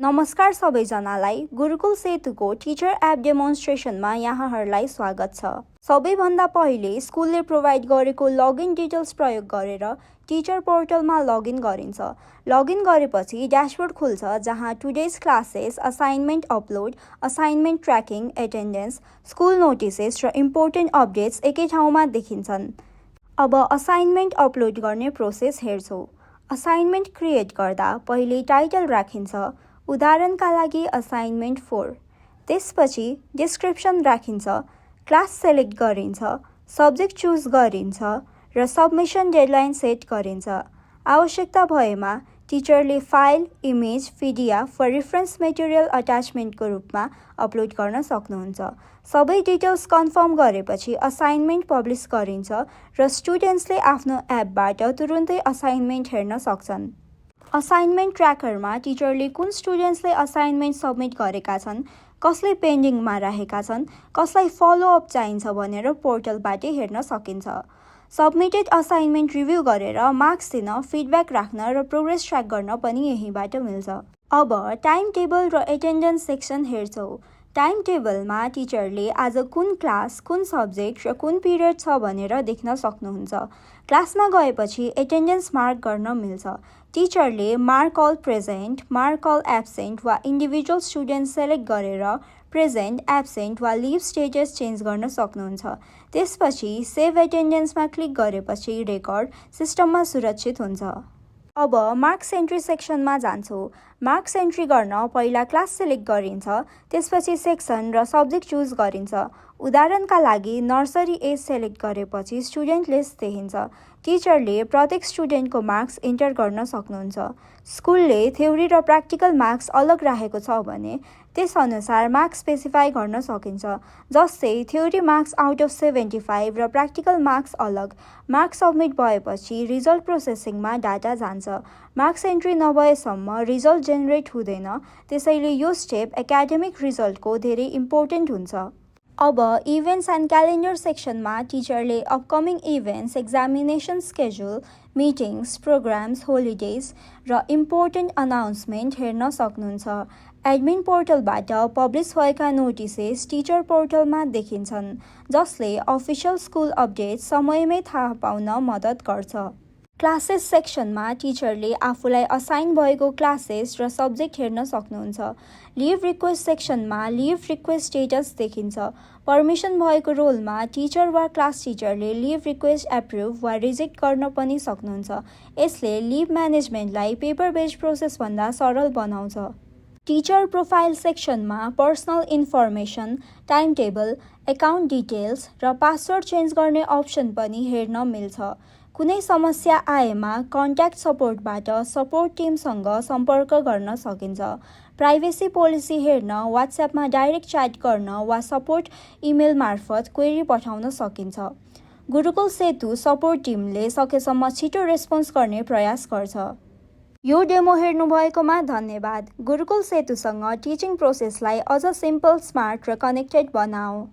नमस्कार सबैजनालाई गुरुकुल सेतुको teacher app डेमोन्स्ट्रेसनमा यहाँहरूलाई स्वागत छ। सबैभन्दा पहिले स्कुलले प्रोभाइड गरेको लगइन डिटेल्स प्रयोग गरेर टिचर पोर्टलमा लगइन गरिन्छ। लगइन गरेपछि ड्याशबोर्ड खुल्छ जहाँ today's classes, assignment upload, assignment tracking, attendance, school notices र इम्पोर्टेन्ट अपडेट्स एकै ठाउँमा देखिन्छन्। अब असाइनमेन्ट अपलोड गर्ने प्रोसेस हेर्छौँ। असाइनमेन्ट क्रिएट गर्दा पहिले टाइटल राखिन्छ, उदाहरणका लागि असाइनमेन्ट 4। त्यसपछि डिस्क्रिप्सन राखिन्छ, क्लास सेलेक्ट गरिन्छ, सब्जेक्ट चुज गरिन्छ र सबमिसन डेडलाइन सेट गरिन्छ। आवश्यकता भएमा टिचरले फाइल, इमेज, पिडिएफ वा रेफरेन्स मेटेरियल अट्याचमेन्टको रूपमा अपलोड गर्न सक्नुहुन्छ। सबै डिटेल्स कन्फर्म गरेपछि असाइनमेन्ट पब्लिस गरिन्छ र स्टुडेन्ट्सले आफ्नो एपबाट तुरुन्तै असाइनमेन्ट हेर्न सक्छन्। असाइनमेन्ट ट्र्याकरमा टिचरले कुन स्टुडेन्ट्सले असाइनमेन्ट सबमिट गरेका छन्, कसले पेन्डिङमा रहेका छन्, कसलाई फलोअप चाहिन्छ भनेर पोर्टलबाटै हेर्न सकिन्छ। सबमिटेड असाइनमेन्ट रिभ्यू गरेर मार्क्स दिन, फिडब्याक राख्न र प्रोग्रेस ट्र्याक गर्न पनि यहीँबाट मिल्छ। अब टाइम टेबल र एटेन्डेन्स सेक्सन हेर्छौँ। टाइम टेबलमा टिचरले आज कुन क्लास, कुन सब्जेक्ट र कुन पिरियड छ भनेर देख्न सक्नुहुन्छ। क्लासमा गएपछि एटेन्डेन्स मार्क गर्न मिल्छ। टिचरले mark all present, mark all absent वा इन्डिभिजुअल स्टुडेन्ट सेलेक्ट गरेर प्रेजेन्ट, एब्सेन्ट वा लिभ स्टेटस चेन्ज गर्न सक्नुहुन्छ। त्यसपछि सेभ एटेन्डेन्समा क्लिक गरेपछि रेकर्ड सिस्टममा सुरक्षित हुन्छ। अब मार्क्स एन्ट्री सेक्सनमा जान्छौँ। मार्क्स एन्ट्री गर्न पहिला क्लास सेलेक्ट गरिन्छ, त्यसपछि सेक्सन र सब्जेक्ट चुज गरिन्छ। उदाहरणका लागि नर्सरी एज सेलेक्ट गरेपछि स्टुडेन्ट लिस्ट देखिन्छ। टिचरले प्रत्येक स्टुडेन्टको मार्क्स इन्टर गर्न सक्नुहुन्छ। स्कुलले थ्योरी र प्र्याक्टिकल मार्क्स अलग राखेको छ भने त्यसअनुसार मार्क्स स्पेसिफाई गर्न सकिन्छ। जस्तै थ्योरी मार्क्स आउट अफ 75 र प्र्याक्टिकल मार्क्स अलग। मार्क्स सब्मिट भएपछि रिजल्ट प्रोसेसिङमा डाटा जान्छ। मार्क्स एन्ट्री नभएसम्म रिजल्ट जेनेरेट हुँदैन, त्यसैले यो स्टेप एकाडेमिक रिजल्टको धेरै इम्पोर्टेन्ट हुन्छ। अब इभेन्ट्स एन्ड क्यालेन्डर सेक्सनमा टिचरले upcoming events, examination schedule, meetings, programmes, holidays र इम्पोर्टेन्ट अनाउन्समेन्ट हेर्न सक्नुहुन्छ। एडमिन पोर्टलबाट पब्लिस भएका नोटिसेस टिचर पोर्टलमा देखिन्छन्, जसले अफिसियल स्कुल अपडेट समयमै थाहा पाउन मद्दत गर्छ। क्लासेस सेक्सनमा टिचरले आफूलाई असाइन भएको क्लासेस र सब्जेक्ट हेर्न सक्नुहुन्छ। लिभ रिक्वेस्ट सेक्सनमा लिभ रिक्वेस्ट स्टेटस देखिन्छ। पर्मिसन भएको रोलमा टिचर वा क्लास टिचरले लिभ रिक्वेस्ट एप्रुभ वा रिजेक्ट गर्न पनि सक्नुहुन्छ। यसले लिभ म्यानेजमेन्टलाई पेपर बेस्ड प्रोसेसभन्दा सरल बनाउँछ। टिचर प्रोफाइल सेक्सनमा personal information, time table, account details र पासवर्ड चेन्ज गर्ने अप्सन पनि हेर्न मिल्छ। कुनै समस्या आएमा कन्ट्याक्ट सपोर्टबाट सपोर्ट टिमसँग सम्पर्क गर्न सकिन्छ। प्राइभेसी पोलिसी हेर्न वाट्सएपमा डाइरेक्ट च्याट गर्न वा सपोर्ट इमेल मार्फत क्वेरी पठाउन सकिन्छ। गुरुकुल सेतु सपोर्ट टिमले सकेसम्म छिटो रेस्पोन्स गर्ने प्रयास गर्छ। यो डेमो हेर्नुभएकोमा धन्यवाद। गुरुकुल सेतुसँग टिचिङ प्रोसेसलाई अझ सिम्पल, स्मार्ट र कनेक्टेड बनाऊ।